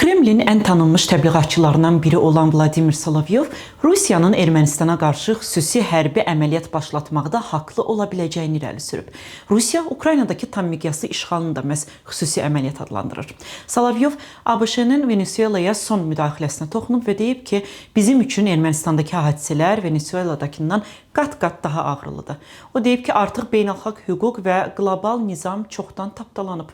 Kremlin ən tanınmış təbliğatçılarından biri olan Vladimir Solovyov Rusiyanın Ermənistana qarşı xüsusi hərbi əməliyyat başlatmaqda haqlı ola biləcəyini irəli sürüb. Rusiya Ukraynadakı tam miqyaslı işğalını da məhz xüsusi əməliyyat adlandırır. Solovyov ABŞ-nin Venesuelaya son müdaxiləsinə toxunub və deyib ki, bizim üçün Ermənistandakı hadisələr Venesueladakından qat-qat daha ağrılıdır. O deyib ki, artıq beynəlxalq hüquq və qlobal nizam çoxdan tapdalanıb.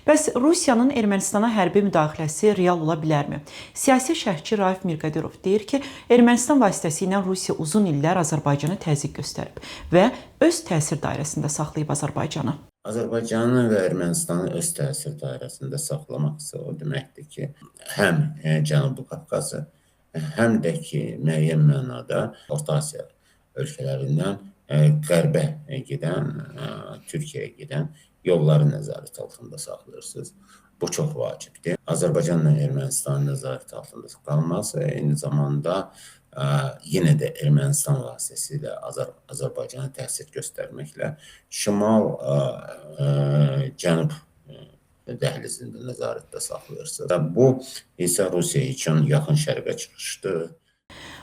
Bəs Rusiyanın Ermənistana hərbi müdaxiləsi real ola bilərmi? Siyasi şərhçi Raif Mirqadirov deyir ki, Ermənistan vasitəsilə Rusiya uzun illər Azərbaycana təzyiq göstərib və öz təsir dairəsində saxlayıb Azərbaycanı. Azərbaycanı və Ermənistanı öz təsir dairəsində saxlamaq isə o deməkdir ki, həm Cənubi Qafqazı, həm də ki, müəyyən mənada Orta Asiya ölkələrindən qərbə gedən, Türkiyəyə gedən yolları nəzarət altında saxlayırsınız. Bu çox vacibdir. Azərbaycanla Ermənistanın nəzarət altında qalması, eyni zamanda yenə də Ermənistan vasitəsilə Azərbaycana təsir göstərməklə şimal cənub dəhlizində nəzarətdə saxlayırsınız. Bu isə Rusiya üçün Yaxın Şərqə çıxışdır.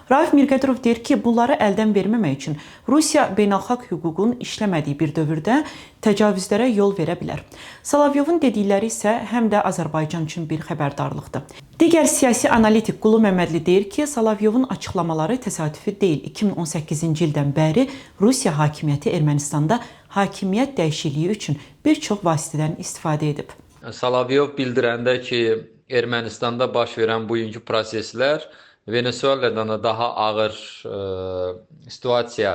Raif Mirqadirov deyir ki, bunları əldən verməmək üçün Rusiya beynəlxalq hüququn işləmədiyi bir dövrdə təcavüzlərə yol verə bilər. Solovyovun dedikləri isə həm də Azərbaycan üçün bir xəbərdarlıqdır. Digər siyasi analitik Qulu Məmmədli deyir ki, Solovyovun açıqlamaları təsadüfi deyil. 2018-ci ildən bəri Rusiya hakimiyyəti Ermənistanda hakimiyyət dəyişikliyi üçün bir çox vasitədən istifadə edib. Solovyov bildirəndə ki, Ermənistanda baş verən bugünkü proseslər Venesueladan da daha ağır situasiya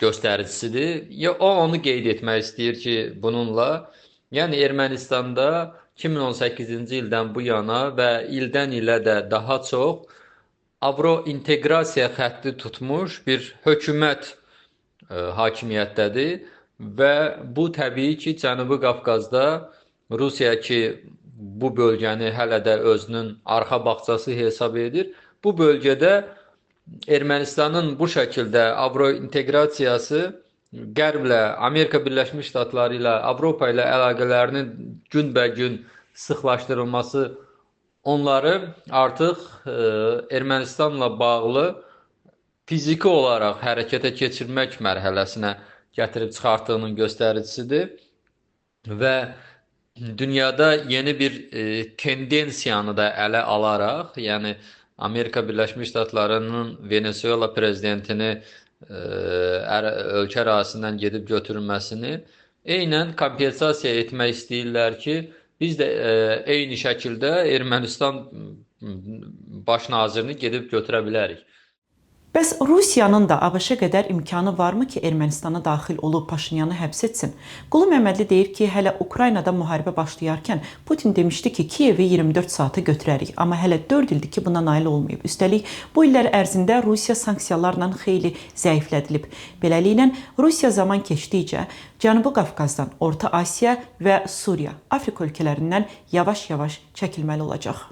göstəricisidir. Ya, o onu qeyd etmək istəyir ki, bununla, yəni Ermənistanda 2018-ci ildən bu yana və ildən ilə də daha çox avrointeqrasiya xətti tutmuş bir hökumət hakimiyyətdədir və bu təbii ki, Cənubi Qafqazda Rusiya ki, bu bölgəni hələ də özünün arxa bağçası hesab edir. Bu bölgədə Ermənistanın bu şəkildə avrointeqrasiyası Qərblə, Amerika Birləşmiş Ştatları ilə, Avropa ilə əlaqələrinin günbəgün sıxlaşdırılması onları artıq Ermənistanla bağlı fiziki olaraq hərəkətə keçirmək mərhələsinə gətirib çıxartdığının göstəricisidir və dünyada yeni bir tendensiyanı da ələ alaraq, yəni Amerika Birləşmiş Ştatlarının Venesuela prezidentini ölkə ərazisindən gedib götürülməsini eynən kompensasiya etmək istəyirlər ki, biz də eyni şəkildə Ermənistan baş nazirini gedib götürə bilərik. Bəs Rusiyanın da ABŞ qədər imkanı varmı ki, Ermənistana daxil olub Paşinyanı həbs etsin? Qulu Məmmədli deyir ki, hələ Ukraynada müharibə başlayarkən Putin demişdi ki, Kiyevi 24 saata götürərik, amma hələ 4 ildir ki, buna nail olmayıb. Üstəlik, bu illər ərzində Rusiya sanksiyalarla xeyli zəiflədilib. Beləliklə, Rusiya zaman keçdikcə Cənubi Qafqazdan, Orta Asiya və Suriya, Afrika ölkələrindən yavaş-yavaş çəkilməli olacaq.